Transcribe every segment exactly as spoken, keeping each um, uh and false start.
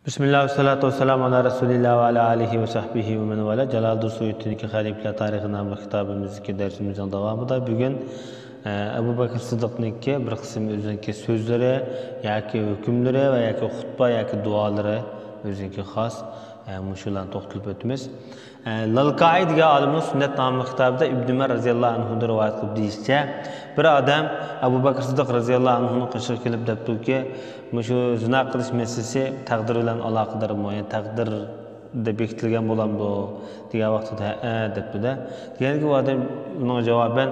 بىسمىللا، ۋەسسالاتۇ ۋەسسالامۇ ئالا رەسۇلىللا ۋە ئالا ئالىھى ۋە سەھبىھى ۋە مەن ۋالا. جالالىدۇر سۇيۇتىنىڭكى خەلىپىلەر تارىخى ناملىق كىتابىمىزدىكى دەرسىمىزنىڭ داۋامىدا بۈگۈن، ئە، ئەبۇ بەكرى سىددىقنىڭكى بىر قىسىم ئۆزىنىڭكى سۆزلىرى ياكى ھۆكۈملىرى ۋە ياكى خۇتبە ياكى دۇئالىرى ئۆزىنىڭكى خاس، ئە، مۇشۇلارنى توختىلىپ ئۆتىمىز. ئە، لالكائى دېگەن ئالىمنىڭ سۈننەت ناملىق كىتابىدا ئىبن ئۆمەر رەزىياللاھۇ ئەنھۇدىن رىۋايەت قىلىپ دېيىشىچە، بىر ئادەم ئەبۇ بەكرى سىددىق رەزىياللاھۇ ئەنھۇنىڭ قېشىغا كېلىپ دەپتۇكى، مۇشۇ زىنا قىلىش مەسىلىسى تەقدىر بىلەن ئالاقىدارمۇ؟ يەنى تەقدىردە بېكىتىلگەن بولامدۇ؟ دېگەن ۋاقتىدا، ھەئە، دەپتۇ-دە. دېگەندىكى ئۇ ئادەم ئۇنىڭغا جاۋابەن،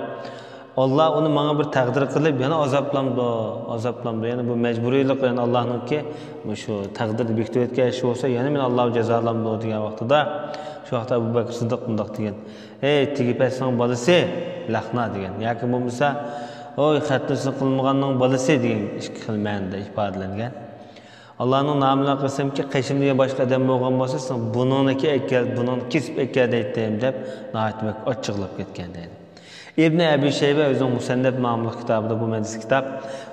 ئاللا ئۇنى ماڭا بىر تەقدىر قىلىپ، يەنە ئازابلامدۇ، ئازابلامدۇ؟ يەنى بۇ مەجبۇرىيلىق، يەنى ئاللانىڭكى مۇشۇ تەقدىردە بېكىتىۋەتكەن ئىش بولسا، يەنە مېنى ئاللا جازالامدۇ؟ دېگەن ۋاقتىدا، شۇ ۋاقىتتا ئەبۇ بەكرى سىددىق مۇنداق دېگەن، ھەي، تېگىپەسنىڭ بالىسى، لەخنا دېگەن. ياكى بولمىسا، ھوي، خەتنىسىنى قىلمىغاننىڭ بالىسى دېگەن ئىككى خىل مەنىدە ئىپادىلەنگەن. ئاللانىڭ نامى بىلەن قىلسامكى، قېشىمدا باشقا ئادەم بولغان بولسا، سېنىڭ بۇنىڭنىكى ئەكەل، بۇنىڭنى كېسىپ ئەكەل دەيتتىم، دەپ، ناھايىتى بەك ئاچچىقلاپ كەتكەن دەيدۇ. ئىبنى ئەبى شەيبە ئۆزىنىڭ مۇسەننەپ ناملىق كىتابىدا بۇ مەنىدىكى كىتاب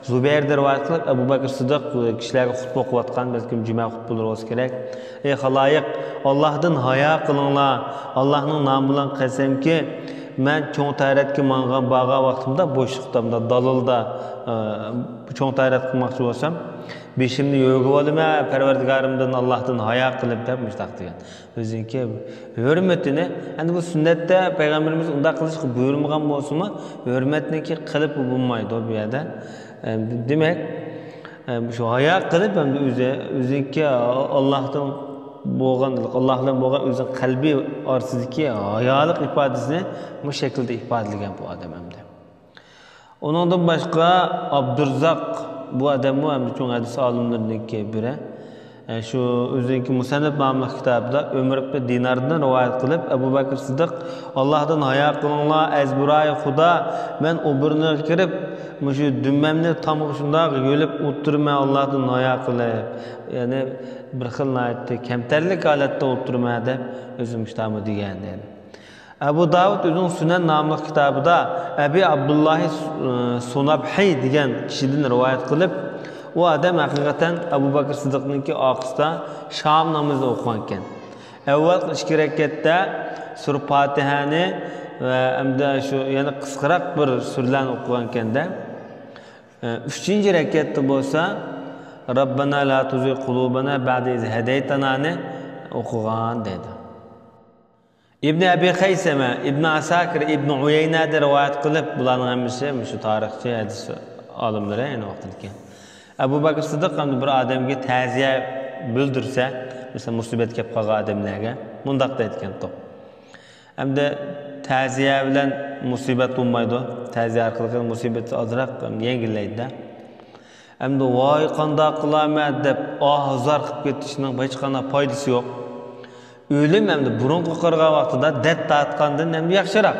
زۇبەيردىن رىۋايەت قىلىپ، ئەبۇ بەكرى سىددىق كىشىلەرگە خۇتبە ئوقۇۋاتقان، بەلكىم جۈمە خۇتبىلىرى بولسا كېرەك. ئەي خالايىق، ئاللاھتىن ھايا قىلىڭلار، ئاللاھنىڭ نامى بىلەن قەسەمكى، مەن چوڭ تەرەتكە ماڭغان، بارغان ۋاقتىمدا بوشلۇقتا، مۇنداق دالىلدا، ئە، چوڭ تەرەت قىلماقچى بولسام، بېشىمنى يۆگىۋالىمەن، پەرۋەردىگارىمدىن، ئاللاھتىن ھايا قىلىپ، دەپ مۇشۇنداق دېگەن. ئۆزىنىڭكى ھۆرمىتىنى، ئەمدى بۇ سۈننەتتە پەيغەمبىرىمىز ئۇنداق قىلىشقا بۇيرۇمىغان بولسىمۇ، ھۆرمەتنىڭكى قىلىپ بولمايدۇ بۇ يەردە. ئەمدى دېمەك، ئەمدى شۇ ھايا قىلىپ، ئەمدى ئۆزى، ئۆزىنىڭكى ئاللاھتىن بولغان، ئاللاھ بىلەن بولغان ئۆزىنىڭ قەلبى ئارىسىدىكى ھايالىق ئىپادىسىنى مۇشۇ شەكىلدە ئىپادىلىگەن بۇ ئادەم ئەمدى. ئۇنىڭدىن باشقا ئابدۇرزاق، بۇ ئادەممۇ ئەمدى چوڭ ھەدىس ئالىملىرىنىڭكى بىرى. ئە، شۇ ئۆزىنىڭكى مۇسەننەپ ناملىق كىتابىدا ئۆمەر ئىبنى دىناردىن رىۋايەت قىلىپ، ئەبۇ بەكرى سىددىق، ئاللاھتىن ھايا قىلىڭلار، ئەزبىرايى خۇدا، مەن ئوبورنىغا كىرىپ، مۇشۇ دۈمبەمنى تامغا شۇنداق يۆلۈپ ئولتۇرىمەن، ئاللاھتىن ھايا قىلىپ. يەنى بىر خىل ناھايىتى كەمتەرلىك ھالەتتە ئولتۇرىمەن، دەپ ئۆزى مۇشۇنداقمۇ دېگەن، دەيدۇ. ئەبۇ داۋۇد ئۆزىنىڭ سۈنەن ناملىق كىتابىدا ئەبى ئابدۇللاھى سۇنابھى دېگەن كىشىدىن رىۋايەت قىلىپ، ئۇ ئادەم ھەقىقەتەن ئەبۇ بەكرى سىددىقنىڭكى ئارقىسىدا شام نامىزىنى ئوقۇغانىكەن. ئەۋۋەلقى ئىككى رەكەتتە سۈرە پاتىھەنى ۋە ئەمدى شۇ يەنە قىسقىراق بىر سۈرىلەرنى ئوقۇغانىكەن-دە. ئۈچىنچى رەكەتتە بولسا، رەببەنا لا تۇزىغ قۇلۇبەنا بەئدە ئىز ھەدەيتەنانى ئوقۇغان دەيدۇ. ئىبنى ئەبى خەيسەمە، ئىبنى ئاساكىر، ئىبنى ئۇيەينەدىن رىۋايەت قىلىپ، بۇلارنىڭ ھەممىسى مۇشۇ تارىخچى، ھەدىس ئالىملىرى ئەينى ۋاقتىدىكى. ئەبۇ بەكرى سىددىق ھەمدە بىر ئادەمگە تەزىيە بىلدۈرسە، مەسىلەن، مۇسىبەت كەپ قالغان ئادەملەرگە مۇنداق دەيدىكەن، توق. ئەمدى تەزىيە بىلەن مۇسىبەت بولمايدۇ. تەزىيە ئارقىلىق مۇسىبەت ئازراق يەڭگىللەيدۇ-دە. ئەمدى ۋاي، قانداق قىلارمەن دەپ ئاھ-زار قىلىپ كېتىشنىڭ ھېچقانداق پايدىسى يوق. ئۆلۈم ئەمدى بۇرۇنقىغا قارىغان ۋاقتىدا دەرد تارتقاندىن ئەمدى ياخشىراق.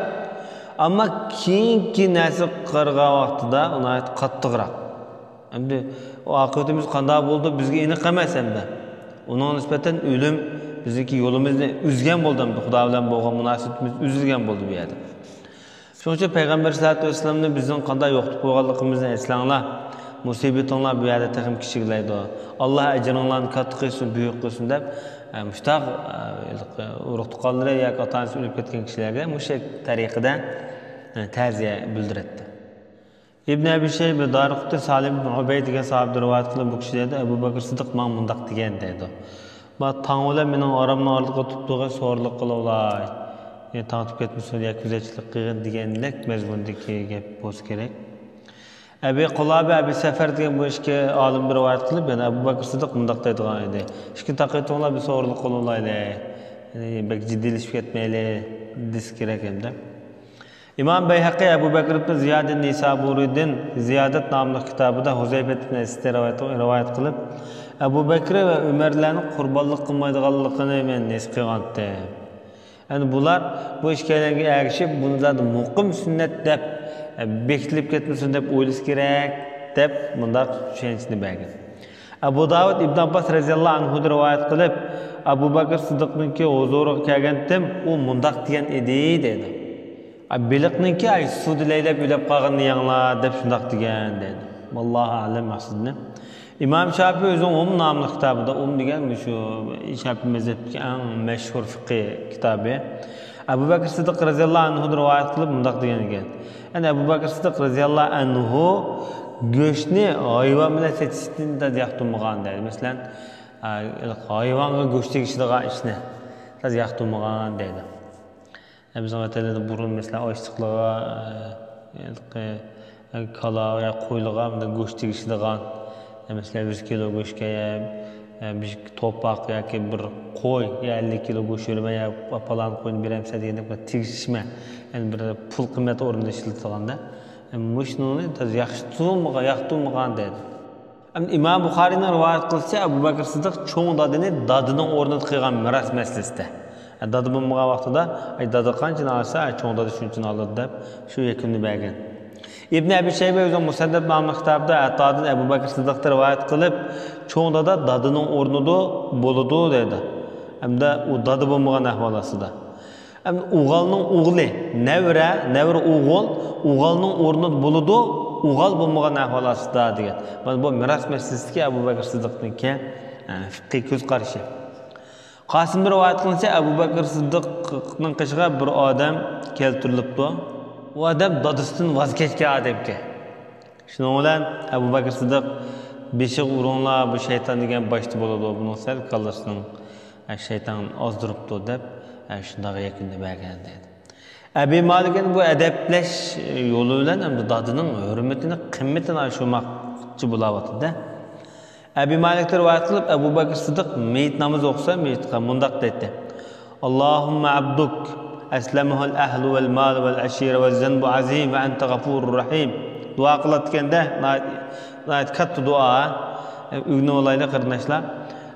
ئەمما كېيىنكى نەرسىگە قارىغان ۋاقتىدا ناھايىتى قاتتىقراق. ئەمدى ئاقىۋىتىمىز قانداق بولىدۇ، بىزگە ئېنىق ئەمەس ئەمدى. ئۇنىڭغا نىسبەتەن ئۆلۈم بىزنىڭكى يولىمىزنى ئۈزگەن بولدى ئەمدى. خۇدا بىلەن بولغان مۇناسىۋىتىمىز ئۈزۈلگەن بولدى بۇ يەردە. شۇنىڭ ئۈچۈن پەيغەمبەر سەللەللاھۇ ئەلەيھى ۋەسەللەمنى بىزنىڭ قانداق يوقىتىپ قويغانلىقىمىزنى ئەسلەڭلار. مۇسىبىتىڭلار بۇ يەردە تېخىمۇ كىچىكلەيدۇ. ئاللا ئەجرىڭلارنى كاتتا قىلسۇن، بۈيۈك قىلسۇن دەپ، ئە، مۇشتاق، ئە، ئۇرۇق-تۇغقانلىرى ياكى ئاتا-ئانىسى ئۆلۈپ كەتكەن كىشىلەرگە مۇشۇ تەرىقىدە، ئە، تەزىيە بىلدۈرەتتى. ئىبن ئەبى شەيبە، دارىقۇتنى، سالىم ئىبن ئۇبەي دېگەن ساھابىدىن رىۋايەت قىلىپ، بۇ كىشى دەيدۇ، ئەبۇ بەكرى سىددىق ماڭا مۇنداق دېگەن دەيدۇ. ما تاڭ بىلەن مېنىڭ ئارامنىڭ ئارىلىقىدا تۇرۇپ تۇرغىن، سورۇنلۇق قىلىۋالاي. يەنى تاڭ ئۆتۈپ كەتمىسۇن ياكى كۆزەتچىلىك قىلغىن دېگەنلىك مەزمۇندىكى گەپ بولسا كېرەك. ئەبى قۇلابە، ئەبى سەفەر دېگەن بۇ ئىككى ئالىمدىن رىۋايەت قىلىپ، يەنە ئەبۇ بەكرى سىددىق مۇنداق دەيدىغان ئىدى. ئىككىنى تاقىيتىڭلار، بىر سورۇنلۇق قىلىۋالايلى. يەنى بەك جىددىيلىشىپ كەتمەيلى، دېسە كېرەك ئەمدى. ئىمام بەيھەقى ئەبۇ بەكر ئىبن زىياد نىسابۇرىدىن زىيادەت ناملىق كىتابىدا ھۇزەيفەت ئىبن ئەسىدتىن رىۋايەت، رىۋايەت قىلىپ، ئەبۇ بەكرى ۋە ئۆمەرلەرنىڭ قۇربانلىق قىلمايدىغانلىقىنى مەن ھېس قىلغانتىم. يەنى بۇلار بۇ ئىككىيلەنگە ئەگىشىپ، بۇنى زادى مۇقىم سۈننەت دەپ، بېكىتىلىپ كەتمىسۇن دەپ ئويلىسا كېرەك، دەپ مۇنداق چۈشەنچىنى بەرگەن. ئەبۇ داۋۇد ئىبن ئابباس رەزىياللاھۇ ئەنھۇدىن رىۋايەت قىلىپ، ئەبۇ بەكرى سىددىقنىڭكى ھۇزۇرىغا كەلگەنتىم، ئۇ مۇنداق دېگەن ئىدى، دەيدۇ. ئا، بېلىقنىڭكى، ئاي، سۇدا لەيلەپ ئۆلۈپ قالغىنىنى يەڭلار، دەپ شۇنداق دېگەن، دەيدۇ. ۋاللاھۇ ئەلەم مەقسىتىنى. ئىمام شاپىي ئۆزىنىڭ ئۇم ناملىق كىتابىدا، ئۇم دېگەن شۇ شاپىي مەزھەپتىكى ئەڭ مەشھۇر فىقھىي كىتابى، ئەبۇ بەكرى سىددىق رەزىياللاھۇ ئەنھۇدىن رىۋايەت قىلىپ مۇنداق دېگەن ئىكەن. يەنى ئەبۇ بەكرى سىددىق رەزىياللاھۇ ئەنھۇ گۆشنى ھايۋان بىلەن سېتىشتىن ياقتۇرمىغان دەيدۇ. مەسىلەن، ھايۋانغا گۆش تېگىشىدىغان ئىشنى ياقتۇرمىغان دەيدۇ. بىزنىڭ ۋەتەنلەردە بۇرۇن، مەسىلەن، ئاشلىقلارغا، كالا يا قويلارغا مۇنداق گۆش تېگىشىدىغان، مەسىلەن، يۈز كىلو گۆشكە يا بىر توپاق ياكى بىر قوي يا ئەللىك كىلو گۆش بېرىمەن يا پالان قوينى بېرەمسەن دېگەندەك بىر تېگىشمە، يەنى بىر پۇل قىممەت ئورنىدا ئىشلىتىدىغاندا، مۇشۇنىڭنى ياخشى تۇتۇلمىغان، ياقتۇرمىغان دەيدۇ. ئەمدى ئىمام بۇخارىينىڭ رىۋايەت قىلىشىچە، ئەبۇ بەكرى سىددىق چوڭ دادىنى دادىنىڭ ئورنىدا قىلغان مىراس مەسىلىسىدە. دادا بولمىغان ۋاقتىدا، ئاي، دادا قانچىنى ئالسا، ئاي، چوڭ دادا شۇنچىنى ئالىدۇ دەپ، شۇ يەكۈننى بەرگەن. ئىبن ئەبى شەيبە ئۆزىنىڭ مۇسەننەپ ناملىق كىتابىدا ئەتادىن ئەبۇ بەكرى سىددىقتىن رىۋايەت قىلىپ، چوڭ دادا دادىنىڭ ئورنىدا بولىدۇ دەيدۇ. ھەمدە ئۇ دادا بولمىغان ئەھۋال ئاستىدا. ئەمدى ئوغۇلنىڭ ئوغلى، نەۋرە، نەۋرە ئوغۇل، ئوغۇلنىڭ ئورنىدا بولىدۇ، ئوغۇل بولمىغان ئەھۋال ئاستىدا دېگەن. مانا بۇ مىراس مەسىلىسىدىكى ئەبۇ بەكرى سىددىقنىڭكى، ئە، فىقھىي كۆز قارىشى. قاسىمدا رىۋايەت قىلىنسا، ئەبۇ بەكرى سىددىقنىڭ قېشىغا بىر ئادەم كەلتۈرۈلۈپتۇ. ئۇ ئادەم دادىسىدىن ۋاز كەچكەن ئادەمكەن. شۇنىڭ بىلەن ئەبۇ بەكرى سىددىق بېشىغا ئۇرۇڭلار، بۇ شەيتان دېگەن باشتا بولىدۇ، بۇنىڭ سەل كاللىسىنىڭ، ئە، شەيتان ئازدۇرۇپتۇ دەپ، ئە، شۇنداق يەكۈننى بەرگەن دەيدۇ. ئەبى مالىك ئەمدى بۇ ئەدەپلەش يولى بىلەن ئەمدى دادىنىڭ ھۆرمىتىنى، قىممىتىنى ئاشۇرماقچى بولاۋاتىدۇ. ئەبى مالىكتىن رىۋايەت قىلىپ، ئەبۇ بەكرى سىددىق مېيىت نامىزى ئوقۇسا، مېيىتقا مۇنداق دەيتتى: «اللهم عبدك أسلمه الأهل والمال والعشيرة والذنب عظيم وأنت غفور رحيم.» دۇئا قىلاتتىكەندە، ناھايىتى، ناھايىتى كاتتا دۇئا، ئۆگىنىۋالايلى قېرىنداشلار.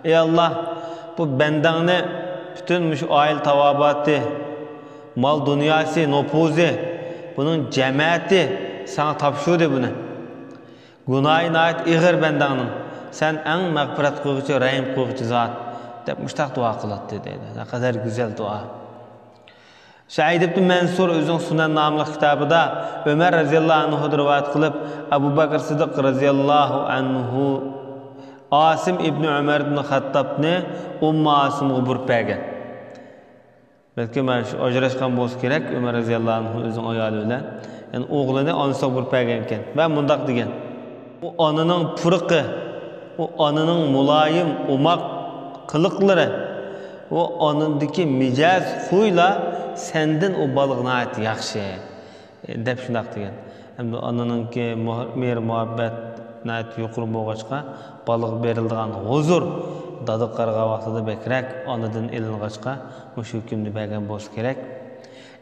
ئەي ئاللا، بۇ بەندەڭنى پۈتۈن مۇشۇ ئائىلە تاۋابىئاتى، مال دۇنياسى، نوپۇزى، بۇنىڭ جەمەتى ساڭا تاپشۇردى بۇنى. گۇناھى ناھايىتى ئېغىر بەندەڭنىڭ، سەن ئەڭ مەغپىرەت قىلغۇچى، رەھىم قىلغۇچى زات، دەپ مۇشتاق دۇئا قىلاتتى دەيدۇ. نەقەدەر گۈزەل دۇئا. سەئىد ئىبن مەنسۇر ئۆزىنىڭ سۇنەن ناملىق كىتابىدا ئۆمەر رەزىياللاھۇ ئەنھۇدىن رىۋايەت قىلىپ، ئەبۇ بەكرى سىددىق رەزىياللاھۇ ئەنھۇ ئاسىم ئىبن ئۆمەر ئىبن خەتتابنى ئۇممۇ ئاسىمغا بۇرۇپ بەرگەن. بەلكىم مانا شۇ ئاجراشقان بولسا كېرەك، ئۆمەر رەزىياللاھۇ ئەنھۇ ئۆزىنىڭ ئايالى بىلەن. يەنى ئوغلىنى ئانىسىغا بۇرۇپ بەرگەنكەن ۋە مۇنداق دېگەن: «ئۇ ئانىنىڭ پۇرىقى، ئۇ ئانىنىڭ مۇلايىم، ئوماق قىلىقلىرى، ئۇ ئانىدىكى مىجەز خۇيلار سەندىن ئۇ بالىغا ناھايىتى ياخشى.» دەپ شۇنداق دېگەن. ئەمدى ئانىنىڭكى مۇھ-، مېھىر-مۇھەببەت ناھايىتى يۇقىرى بولغاچقا، بالىغا بېرىلىدىغان ھۇزۇر دادىغا قارىغان ۋاقتىدا بەكرەك ئانىدىن ئېلىنغاچقا، مۇشۇ ھۆكۈمنى بەرگەن بولسا كېرەك.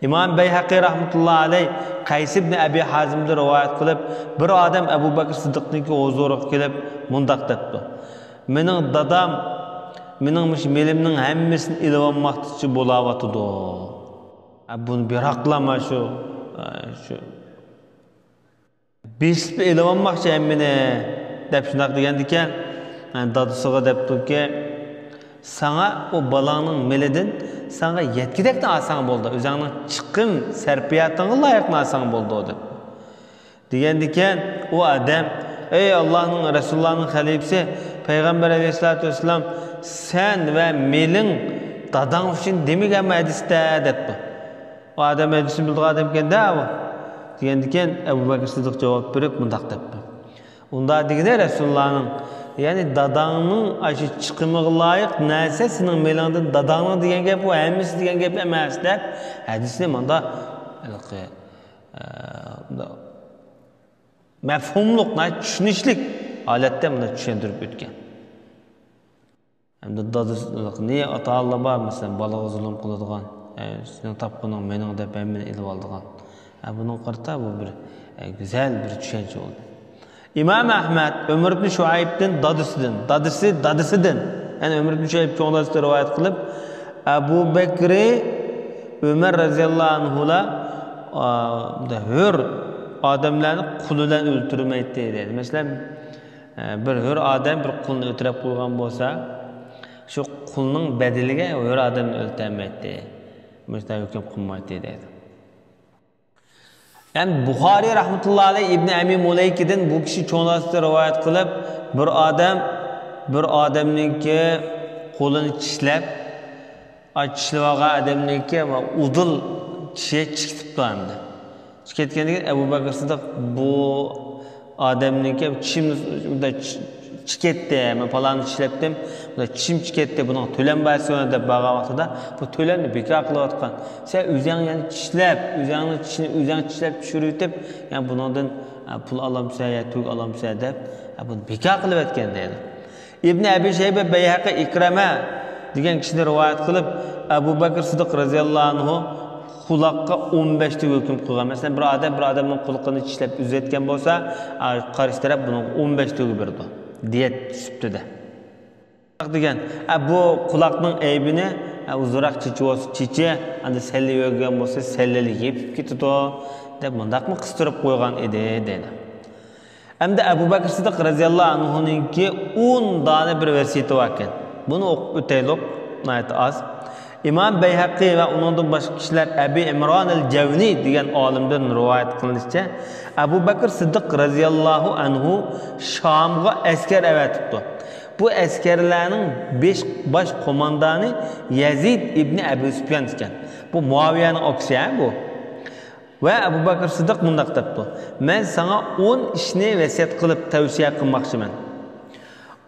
ئىمام بەيھەقى رەھمەتۇللا ئەلەي قەيس ئىبنى ئەبى ھازىمدىن رىۋايەت قىلىپ، بىر ئادەم ئەبۇ بەكرى سىددىقنىڭكى ھۇزۇرىغا كېلىپ مۇنداق دەپتۇ: «مېنىڭ دادام مېنىڭ مۇشۇ مېلىمنىڭ ھەممىسىنى ئېلىۋالماقچى بولاۋاتىدۇ.» ئە، بۇنى بىراقلا مانا شۇ، ئە، شۇ بېسىپ ئېلىۋالماقچى ھەممىنى، دەپ شۇنداق دېگەندىكەن. ئە، دادىسىغا دەپتۇكى، ساڭا ئۇ بالاڭنىڭ مېلىدىن ساڭا يەتكۈدەكنى ئالساڭ بولدى، ئۆزۈڭنىڭ چىقىم سەرپىياتىڭغا لايىقنى ئالساڭ بولدى، دەپ. دېگەندىكەن، ئۇ ئادەم، ئەي ئاللانىڭ، رەسۇلۇللانىڭ خەلىپىسى، پەيغەمبەر ئەلەيھىسسالاتۇ ۋەسسالام، سەن ۋە مېلىڭ داداڭ ئۈچۈن دېمىگەنمۇ ھەدىستە، دەپتۇ. ئۇ ئادەم ھەدىسنى بىلىدىغان ئادەمكەن-دە ئۇ، دېگەندىكەن، ئەبۇ بەكرى سىددىق جاۋاب بېرىپ مۇنداق دەپتۇ: ئۇنداق دېگىنى رەسۇلۇللانىڭ، يەنى داداڭنىڭ ئاشۇ چىقىمىغا لايىق نەرسە سېنىڭ مېلىڭدىن داداڭنىڭ دېگەن گەپ، ئۇ ھەممىسى دېگەن گەپ ئەمەس، دەپ ھەدىسنى مۇندا ھېلىقى، ئە، مەپھۇملۇق، چۈشىنىشلىك ھالەتتە مۇنى چۈشەندۈرۈپ ئۆتكەن. ئەمدى دادىسى، نى ئاتا-ئانىلار بار، مەسىلەن، بالىغا زۇلۇم قىلىدىغان، ئە، سېنىڭ تاپقىنىڭ مېنىڭ دەپ ھەممىنى ئېلىۋالىدىغان. ئە، بۇنىڭغا قارىتا بۇ بىر، ئە، گۈزەل بىر چۈشەنچە بولدى. ئىمام ئەھمەد ئۆمەر ئىبن شۇئەيبتىن دادىسىدىن، دادىسى دادىسىدىن، يەنى ئۆمەر ئىبن شۇئەيب چوڭ دادىسىدىن رىۋايەت قىلىپ، ئەبۇ بەكرى، ئۆمەر رەزىياللاھۇ ئەنھۇلار، ئا، ھۆر ئادەملەرنى قول بىلەن ئۆلتۈرمەيتتى، دەيدۇ. مەسىلەن، ئە، بىر ھۆر ئادەم بىر قۇلنى ئۆلتۈرۈپ قويغان بولسا، شۇ قۇلنىڭ بەدىلىگە ھۆر ئادەمنى ئۆلتۈرمەيتتى. مۇشۇنداق ھۆكۈم قىلمايتتى، دەيدۇ. ھەم بۇخارىي رەھمەتۇللا ئەلەيھ ئىبنى ئەبى مۇلەيكىدىن بۇ كىشى چوڭ دادىسى رىۋايەت قىلىپ، بىر ئادەم، بىر ئادەمنىڭكى قولىنى چىشلەپ، ئاي، چىشلىۋالغان ئادەمنىڭكى ئۇدۇل چىشى چىكىتىپتۇ ئەمدى. چىكەتكەندىن كېيىن ئەبۇ بەكرى سىددىق بۇ ئادەمنىڭكى چىشىمنى چىكەتتى، مەن پالاننى چىشلەپتىم، چىشىم چىكەتتى، بۇنىڭ تۆلەم بەرسۇن دەپ بارغان ۋاقتىدا، بۇ تۆلەمنى بىكار قىلىۋاتقان. سەن ئۆزۈڭ يەنە چىشلەپ، ئۆزۈڭنىڭ چىشىنى ئۆزۈڭ چىشلەپ چۈشۈرۈۋېتىپ، يەنە بۇنىڭدىن، ئە، پۇل ئالامسەن يا تۆگ ئالامسەن دەپ، ئە، بۇنى بىكار قىلىۋەتكەن دەيدۇ. ئىبنى ئەبى شەيبە، بەيھەقى، ئىكرىمە دېگەن كىشىدىن رىۋايەت قىلىپ، ئەبۇ بەكرى سىددىق رەزىياللاھۇ ئەنھۇ قۇلاققا ئون بەش تۆگە ھۆكۈم قىلغان. مەسىلەن، بىر ئادەم بىر ئادەمنىڭ قۇلىقىنى چىشلەپ ئۈزۈۋەتكەن بولسا، ئا، قارشى تەرەپ بۇنىڭغا ئون بەش تۆگە بېرىدۇ، دىيەت سۈپىتىدە. دېگەن، ئا، بۇ قۇلاقنىڭ ئەيىبىنى، ئا، ئۇزۇنراق چېچىۋالسا چېچى، ئەمدى سەللە يۆگىگەن بولسا سەللىلا يېپىپ كېتىدۇ، دەپ مۇنداقمۇ قىستۇرۇپ قويغان ئىدى، دەيدۇ. ئەمدى ئەبۇ بەكرى سىددىق رەزىياللاھۇ ئەنھۇنىڭكى ئون دانە بىر ۋەسىيىتى باركەن. بۇنى ئوقۇپ ئۆتەيلۇق، ناھايىتى ئاز. ئىمام بەيھەقى ۋە ئۇنىڭدىن باشقا كىشىلەر ئەبى ئىمران ئەل جەۋنى دېگەن ئالىمدىن رىۋايەت قىلىنىشىچە، ئەبۇ بەكرى سىددىق رەزىياللاھۇ ئەنھۇ شامغا ئەسكەر ئەۋەتىپتۇ. بۇ ئەسكەرلەرنىڭ بەش، باش قوماندانى يەزىد ئىبنى ئەبۇ سۇپيان ئىكەن. بۇ مۇئاۋىيەنىڭ ئاكىسى، ھە، بۇ. ۋە ئەبۇ بەكرى سىددىق مۇنداق دەپتۇ: «مەن ساڭا ئون ئىشنى ۋەسىيەت قىلىپ تەۋسىيە قىلماقچىمەن.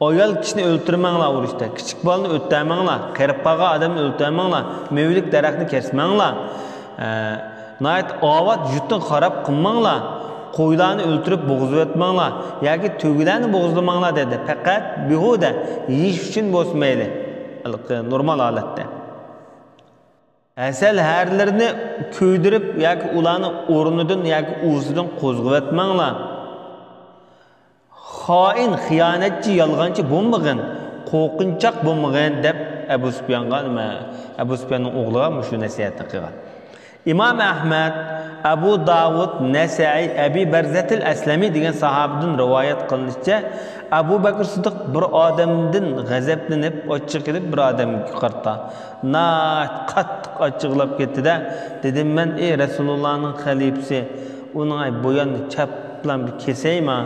ئايال كىشىنى ئۆلتۈرمەڭلار ئۇرۇشتا، كىچىك بالىنى ئۆلتۈرمەڭلار، قېرىپ قالغان ئادەمنى ئۆلتۈرمەڭلار، مېۋىلىك دەرەخنى كەسمەڭلار، ئە، ناھايىتى ئاۋات يۇرتنى خاراب قىلماڭلار، قويلارنى ئۆلتۈرۈپ بوغۇزلىۋەتمەڭلار ياكى تۆگىلەرنى بوغۇزلىماڭلار» دېدى. پەقەت بىھۇدە يېيىش ئۈچۈن بولسا مەيلى، نورمال ھالەتتە. ھەسەل ھەرىلىرىنى كۆيدۈرۈپ ياكى ئۇلارنى ئورنىدىن ياكى ئۇۋىسىدىن قوزغىۋەتمەڭلار. خائىن، خىيانەتچى، يالغانچى بولمىغىن، قورقۇنچاق بولمىغىن، دەپ ئەبۇ سۇپيانغا، نېمە، ئەبۇ سۇپياننىڭ ئوغلىغا مۇشۇ نەسىھەتنى قىلغان. ئىمام ئەھمەد، ئەبۇ داۋۇد، نەسەئى، ئەبى بەرزەتىل ئەسلەمى دېگەن ساھابىدىن رىۋايەت قىلىنىشىچە، ئەبۇ بەكرى سىددىق بىر ئادەمدىن غەزەپلىنىپ، ئاچچىقى كېلىپ، بىر ئادەمگە قارىتا ناھايىتى قاتتىق ئاچچىقلاپ كەتتى-دە، دېدىم مەن: «ئەي رەسۇلۇللانىڭ خەلىپىسى، ئۇنىڭ ئاي بۇ ياننى چاپلام بىر كېسەيما؟»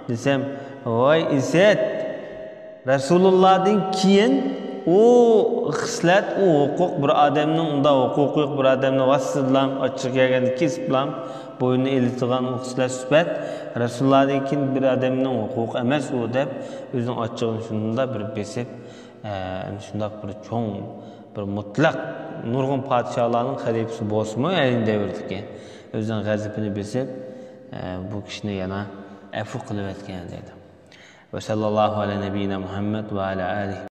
دېسەم، ۋاي ئىسەت! رەسۇلۇللادىن كېيىن ئۇ خىسلەت، ئۇ ھوقۇق، بىر ئادەمنىڭ ئۇنداق ھوقۇقى يوق، بىر ئادەمنى ۋاسسىدىلام، ئاچچىقى كەلگەندە كېسىپلام بوينىنى ئېلىدىغان ئۇ خىسلەت سۈپەت رەسۇلۇللادىن كېيىن بىر ئادەمنىڭ ھوقۇقى ئەمەس ئۇ، دەپ ئۆزىنىڭ ئاچچىقىنى شۇنداق بىر بېسىپ، ئە، شۇنداق بىر چوڭ، بىر مۇتلەق نۇرغۇن پادىشاھلارنىڭ خەلىپىسى بولسىمۇ، ئەينى دەۋردىكى ئۆزىنىڭ غەزىپىنى بېسىپ، ئە، بۇ كىشىنى يەنە ئەپۇ قىلىۋەتكەن دەيدۇ. ۋە سەللەللاھۇ ئەلە نەبىيىنا مۇھەممەد ۋە ئەلە ئالىھى.